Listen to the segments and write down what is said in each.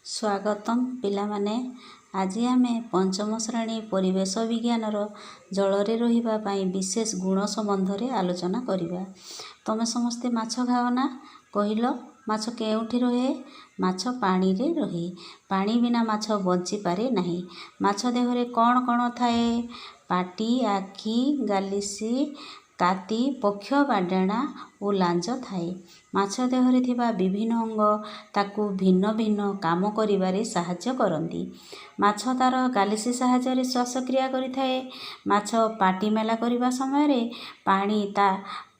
ସ୍ୱାଗତମ୍ ପିଲାମାନେ। ଆଜି ଆମେ ପଞ୍ଚମ ଶ୍ରେଣୀ ପରିବେଶ ବିଜ୍ଞାନର ଜଳରେ ରହିବା ପାଇଁ ବିଶେଷ ଗୁଣ ସମ୍ବନ୍ଧରେ ଆଲୋଚନା କରିବା। ତମେ ସମସ୍ତେ ମାଛ ଖାଅ ନା? କହିଲ, ମାଛ କେଉଁଠି ରହେ? ମାଛ ପାଣିରେ ରହେ। ପାଣି ବିନା ମାଛ ବଞ୍ଚିପାରେ ନାହିଁ। ମାଛ ଦେହରେ କ'ଣ କ'ଣ ଥାଏ? ପାଟି, ଆଖି, ଗାଲିସି, କାତି, ପକ୍ଷ ବା ଡେଣା ଓ ଲାଞ୍ଜ ଥାଏ। ମାଛ ଦେହରେ ଥିବା ବିଭିନ୍ନ ଅଙ୍ଗ ତାକୁ ଭିନ୍ନ ଭିନ୍ନ କାମ କରିବାରେ ସାହାଯ୍ୟ କରନ୍ତି। ମାଛ ତା'ର ଗାଲିସି ସାହାଯ୍ୟରେ ଶ୍ୱାସକ୍ରିୟା କରିଥାଏ। ମାଛ ପାଟି ମେଲା କରିବା ସମୟରେ ପାଣି ତା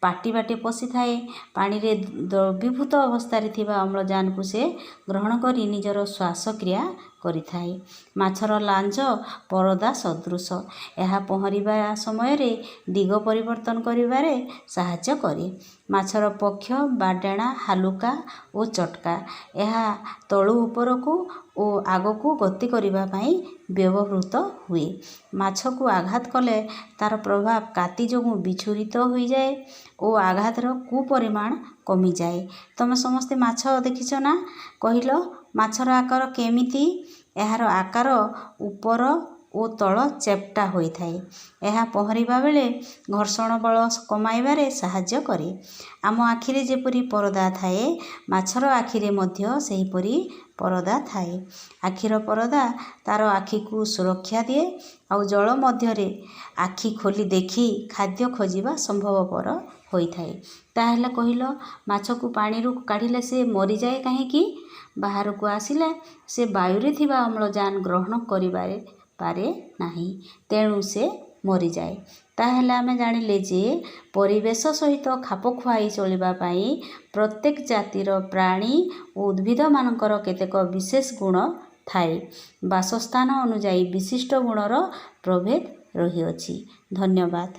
ପାଟି ବାଟେ ପଶିଥାଏ। ପାଣିରେ ଦ୍ରବୀଭୂତ ଅବସ୍ଥାରେ ଥିବା ଅମ୍ଳଜାନକୁ ସେ ଗ୍ରହଣ କରି ନିଜର ଶ୍ୱାସକ୍ରିୟା କରିଥାଏ। ମାଛର ଲାଞ୍ଜ ପରଦା ସଦୃଶ। ଏହା ପହଁରିବା ସମୟରେ ଦିଗ ପରିବର୍ତ୍ତନ କରିବାରେ ସାହାଯ୍ୟ କରେ। ମାଛର ପକ୍ଷ ବା ଡେଣା ହାଲୁକା ଓ ଚଟକା। ଏହା ତଳୁ ଉପରକୁ ଓ ଆଗକୁ ଗତି କରିବା ପାଇଁ ବ୍ୟବହୃତ ହୁଏ। ମାଛକୁ ଆଘାତ କଲେ ତା'ର ପ୍ରଭାବ କାତି ଯୋଗୁଁ ବିଚ୍ଛୁରିତ ହୋଇଯାଏ ଓ ଆଘାତର କୁପରିମାଣ କମିଯାଏ। ତମେ ସମସ୍ତେ ମାଛ ଦେଖିଛ ନା? କହିଲ, ମାଛର ଆକାର କେମିତି? ଏହାର ଆକାର ଉପର ଓ ତଳ ଚେପ୍ଟା ହୋଇଥାଏ। ଏହା ପହଁରିବା ବେଳେ ଘର୍ଷଣ ବଳ କମାଇବାରେ ସାହାଯ୍ୟ କରେ। ଆମ ଆଖିରେ ଯେପରି ପରଦା ଥାଏ, ମାଛର ଆଖିରେ ମଧ୍ୟ ସେହିପରି ପରଦା ଥାଏ। ଆଖିର ପରଦା ତା'ର ଆଖିକୁ ସୁରକ୍ଷା ଦିଏ ଆଉ ଜଳ ମଧ୍ୟରେ ଆଖି ଖୋଲି ଦେଖି ଖାଦ୍ୟ ଖୋଜିବା ସମ୍ଭବପର ହୋଇଥାଏ। ତାହେଲେ କହିଲ, ମାଛକୁ ପାଣିରୁ କାଢ଼ିଲେ ସେ ମରିଯାଏ କାହିଁକି? ବାହାରକୁ ଆସିଲେ ସେ ବାୟୁରେ ଥିବା ଅମ୍ଳଜାନ ଗ୍ରହଣ କରିବାରେ ପାରେ ନାହିଁ, ତେଣୁ ସେ ମରିଯାଏ। ତାହେଲେ ଆମେ ଜାଣିଲେ ଯେ ପରିବେଶ ସହିତ ଖାପ ଖୁଆଇ ଚଳିବା ପାଇଁ ପ୍ରତ୍ୟେକ ଜାତିର ପ୍ରାଣୀ ଓ ଉଦ୍ଭିଦମାନଙ୍କର କେତେକ ବିଶେଷ ଗୁଣ ଥାଏ। ବାସସ୍ଥାନ ଅନୁଯାୟୀ ବିଶିଷ୍ଟ ଗୁଣର ପ୍ରଭେଦ ରହିଅଛି। ଧନ୍ୟବାଦ।